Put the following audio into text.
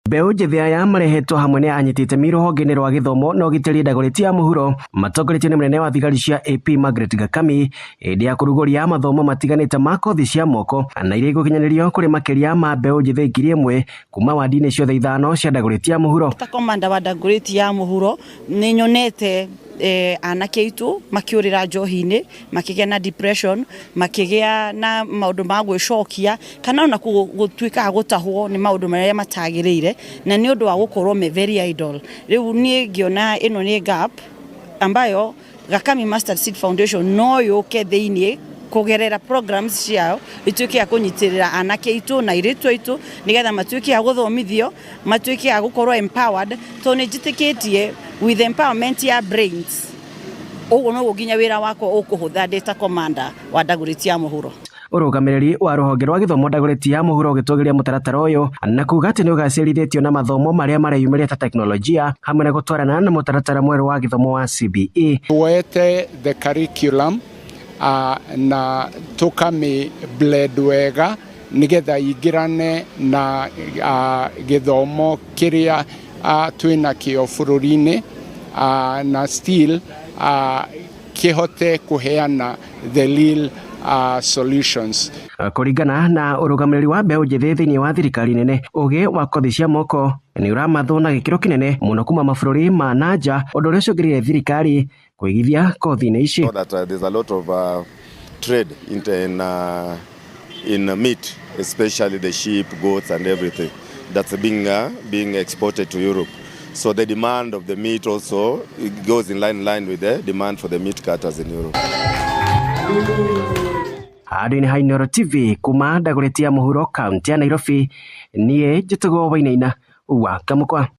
Mbeũ njĩthĩ aya marehetwo hamwe nĩ anyiti itemi rũhonge-inĩ rwa gĩthomo na ũgitĩri Dagoretti ya mũhuro, matongoretio nĩ mũnene wa thigari cia AP Margaret Gakami, hĩndĩ ya kũrugũria mathomo matiganĩte ma kothi cia moko na iria igũkinyanĩrio kũrĩ makĩria ma mbeũ njĩthĩ 1000 kuma wandi-inĩ ciothe ithano cia Dagoretti ya mũhuro. Ta komanda wa Dagoretti ya mũhuro nĩ nyonete anake aitũ makĩũrĩra njohi-inĩ, makĩgĩa na depression, makĩgĩa na maũndũ ma gwĩcokia kana ona gũtuĩka a gũtahwo nĩ maũndũ marĩa matagĩrĩire, na nĩ ũndũ wa gũkorwo me very idle. Rĩu niĩ ngĩona ĩno nĩ gap ambayo Gakami Mustard Seed Foundation no yũke thĩiniĩ kũgerera programs ciao, ituĩke ya kũnyitĩrĩra anake aitũ na airĩtu aitũ nĩgetha matuĩke a gũthomithio, matuĩke a gũkorwo empowered, tondũ nĩ njĩtĩkĩtie with empowerment ya brains, ũguo noguo nginya wĩra wakwa ũkũhũtha ndĩ ta commander wa Dagoretti ya mũhuro. Ũrũgamĩrĩri wa rũhonge rwa gĩthomo Dagoretti ya mũhuro ũgĩtũgĩria mũtaratara ũyũ na kuga atĩ nĩ ũgacĩrithĩtio na mathomo marĩa mareyumĩria ta teknolojia hamwe na gũtwarana na mũtaratara mwerũ wa gĩthomo wa CBE. Tuoete the curriculum na tũkamĩ blend wega nĩgetha ingĩrane na gĩthomo kĩrĩa twĩnakĩo bũrũri-inĩ, na still kĩhote kũheana the real solutions. Kũringana na ũrũgamĩrĩri wa mbeũ njĩthĩ thĩinĩ wa thirikari nene, ũgĩ wa kothi cia moko nĩ ũramathwo na gĩkĩro kĩnene mũno kuma mabũrũri ma na nja, ũndũ ũrĩa ũcũngĩrĩire thirikari kũigithia kothi-inĩ ici. That there's a lot of trade in meat, especially the sheep, goats and everything that's being exported to Europe. So the demand of the meat also, it goes in line with the demand for the meat cutters in Europe. Handũ-inĩ ha Inooro TV kuma Dagoretti ya mũhuro, kaunti ya Nairobi, niĩ njĩtagwo Wainaina wa Kamũkwa.